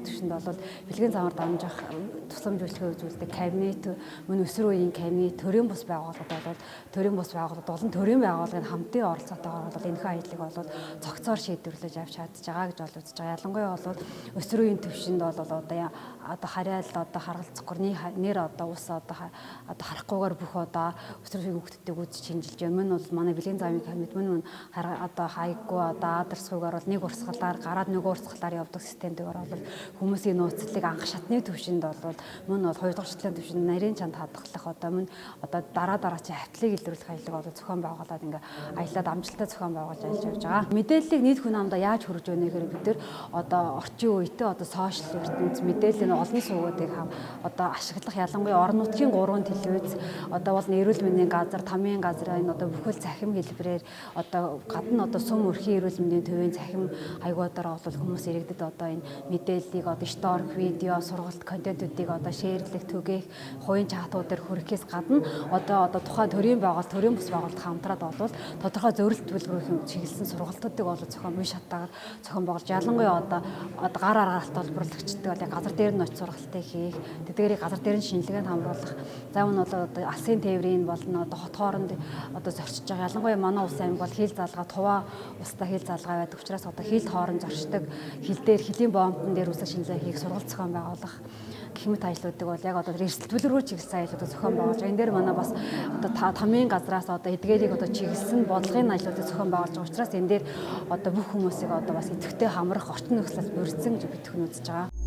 аймгийн түвшинд бол бэлгийн замаар дамжих тусламж үйлчилгээ үзүүлдэг кабинет, мөн өсвөр үеийн кабинет, төрийн бус байгууллагад бол төрийн бус байгууллага болон төрийн байгууллагын хамтын оролцоотойгоор бол энэхүү ажлыг бол цогцоор шийдвэрлэж авч чадж байгаа гэж бол үзэж байгаа. Ялангуяа бол өсвөр үеийн түвшинд бол одоо харьяал одоо харгалзахгүй нэр одоо ус одоо харахгүйгээр бүх одоо өсвөр үеийн хүүхдүүдийг үзэж шинжилж байна. Мөн бол манай бэлгийн замын кабинет мөн одоо хаяггүй одоо адресгүйгээр бол нэг урсгалаар гараад нөгөө урсгалаар явдаг системтэйгээр бол хүмүүсийн нууцлалыг анх шатны түвшинд бол мөн бол хоёрдугаар шатлын түвшинд нарийн чанд хадгалах одоо мөн одоо дараа дараачийн хавтлыг илрүүлэх ажлыг бол зохион байгуулад ингээ аялаад амжилттай зохион байгуулж ажиллаж явж байгаа. Мэдээллийг нийт хүн амдаа яаж хүргэж өгнө гэхээр бид нар одоо орчин үетэй одоо сошиал ертөнц мэдээллийн олон сувгуудыг одоо ашиглах, ялангуяа орон нутгийн 3 телевиз одоо бол эрүүл мэндийн газар, тамийн газар энэ одоо бүхэл цахим хэлбэрээр одоо гадна одоо сүм өрхийн эрүүл мэндийн төвийн цахим хаягуудаар бол хүмүүс иргэдэд одоо энэ мэдээллийг одоо сторик, видео, сургалт контентуудыг одоо шеэрлэх, түгээх, хувийн чатуудаар хүргэхээс гадна одоо тухайн төрийн байгуулалт, төрийн бус байгуулалт хамтраад бол тодорхой зөрөлт төлбөрийн чиглэсэн сургалтуудыг бол зохион үе шаттайгаар зохион байгуулж, ялангуяа одоо гар аргаар алт олборлогчдыг бол яг газар дээр нь очиж сургалтыг хийх, тэдгээрийг газар дээр нь шинжилгээнд хамруулах, за мөн бол одоо алсын тээврийн болон одоо хот хооронд одоо зорчиж байгаа. Ялангуяа манай улсын аймаг бол хил залгаа, Туваа улстай хил залгаа байдаг учраас одоо хил хооронд зорчдог, хил дээр хөлийн бомбон дээр үсэг шинжилгээ хийх, сургалт зохион байгуулах гэх мэт ажлуудыг бол яг одоо эрсдэл төлөв рүү чиглэсэн ажлуудыг зохион байгуулж байгаа. Энэ дээр манай бас одоо тамийн газраас одоо эдгээрийг одоо чиглэсэн бодлогын ажлуудыг зохион байгуулж байгаа учраас энэ дээр одоо бүх хүмүүсийг одоо бас идэвхтэй хамрах орчин нөхцөл бүрдсэн гэж бид бүхэн үзэж байгаа.